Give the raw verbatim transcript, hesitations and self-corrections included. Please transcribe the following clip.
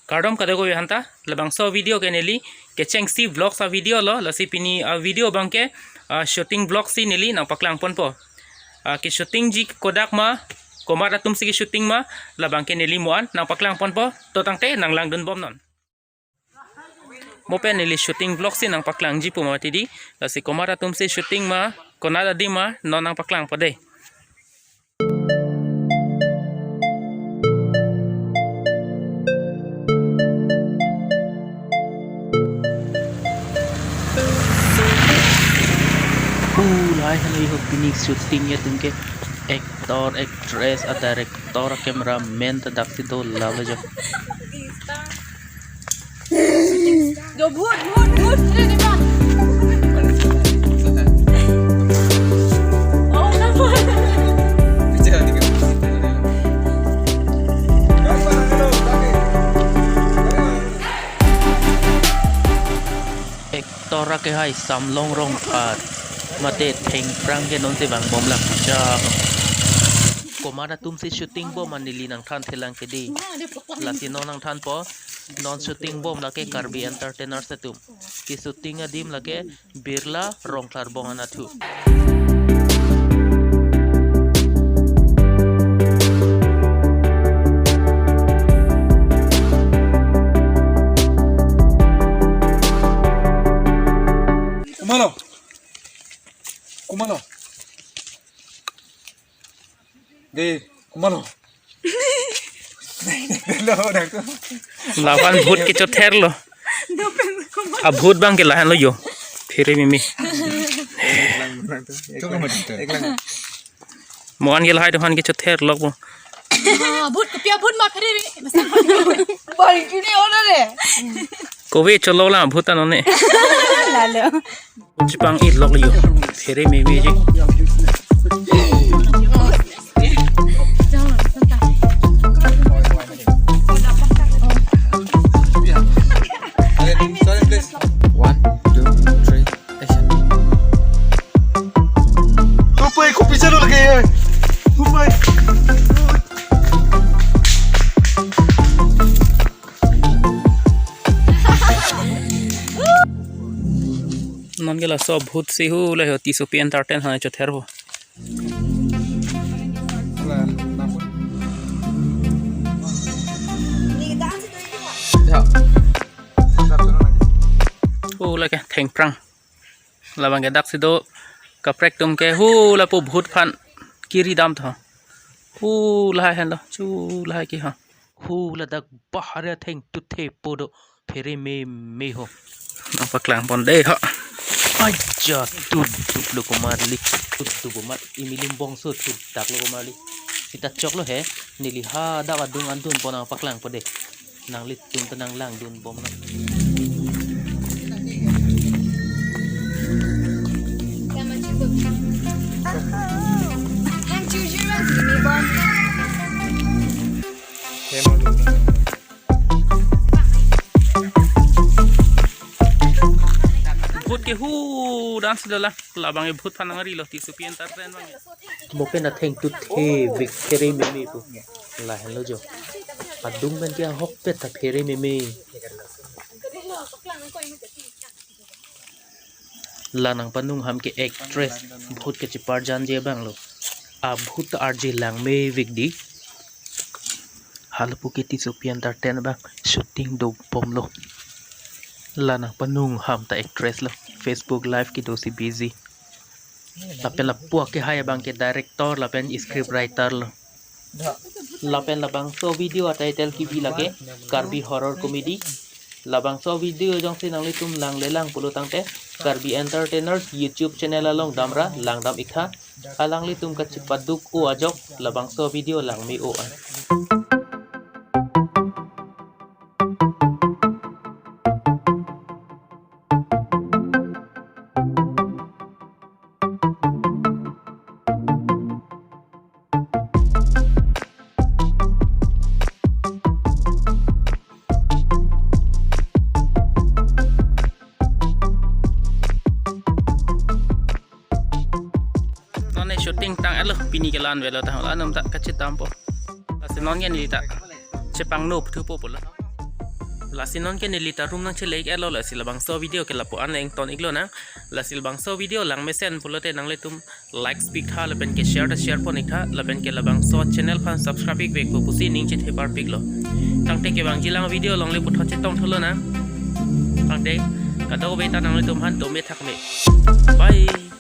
Kardom kadokave aphanta, labangso video ke neli Kechengsi Vlogs a-video lo, lasi pini a-video abangke, ah, shooting vlog si neli nangpaklang ponpo. Ah, keshootingji kodak ma, komat atum si keshooting ma, labangke neli mo-an nangpaklang ponpo, to tangte nanglangdun bomnon. Mo pen neli shooting vlog si nangpaklangji pu mati di, lasi komat atum si shooting ma, konat adim ma, non nangpaklangpo dei. Hu, lahai henlo jo pini shooting atum ke, actor, actress, a-director, a-cameraman ta daksi do, lalo jo. Jo, bhut, bhut, bhut. Ini, ini, Bang. Oh, kenapa? Actor akehai Samlong Rongphar mate Thengphrang ke non si vangbomlang. Ja. Komat atum si shooting bom ma neli nangthanthelang ke dei. Lasi non nangthanpo. Non shooting bom lake Karbi Entertainers atum. Keshooting adim lake Birla Rongklarbong anatthu. Kumalo. Kumalo. Dei, kumalo. Laban bhut kechotherlo. Abhut abangke lahenlo jo. Phere meme. Mo-an ke lahai do-an kechotherlo bo. Ah, bhut kopi abhut ma phere. Bang kini order de. Kove cholo la bhut ano ne. Lalo. Chepang-itloklo jo. Phere meme ji. One, two, three, action. Upai, ko piche lo lagi, eh. Upai. Non ke laso bhut si hu la ho Tissopi Entertain aphan chotherpo. Hu lake Thengphrang. Labangke daksi do kaprek atum ke hu lapu bhut aphan kiri dam tho. Hu lahai henlo, chu lahai ke ha. Hu ladak bahar atheng tuthe po do phere meme ho. Nangpaklang pon dei ha. Aja, tudup lo komarli. Tudup komat imilim bongso tudak lo komarli. Sita choklo he. Neli hadak adung andun pon nangpaklangpo dei. Nanglitum ta nanglangdun bomnon. Bhut ke hu dam si dolang, labang e bhut aphan nangrilo Tissopi Entertain abang. Mo pen atheng tuthe vik phere meme pu. Lahenlo jo. Adung pen ke ahokpet ta phere meme. La nangpanung ham ke actress bhut kecheparjanji abang lo. Abhut arje langme vik dei. Halapu ke Tissopi Entertain abang shooting dobomlo. La nangpanung ham ta actress lo. Facebook live kedo si busy. Lapen lapu akehai abang ke director lapen script writer lo. Lapen labangso video a-title kebi lake Karbi Horror Comedy. Labangso video jongsi nanglitum langlelang pulo tangte Karbi Entertainers YouTube channel along damra langdam-iktha. Alanglitum kachepaduk-o ajok labangso video langme-o an. Non ne shooting tang-etlo, pini ke la-an avelo ta, la-an atum ta kachedampo. Lasi non ke neli ta chepangno puthupo pulo. Lasi non ke neli ta room nangchele-ik-etlo, lasi labangso video ke lapu-an le ington-iklonang. Lasi labangso video lang mesen pulote nanglitum like pik tha lapen ke share ta share pon-ik tha lapen ke labangso channel aphan subscribe-ik vekpo pusi ning chethe parpiklo. Tangte kevangjilang video along le puthot chetong thulonang. Tangte kadokave ta nanglitum aphan dome thakme. Bye.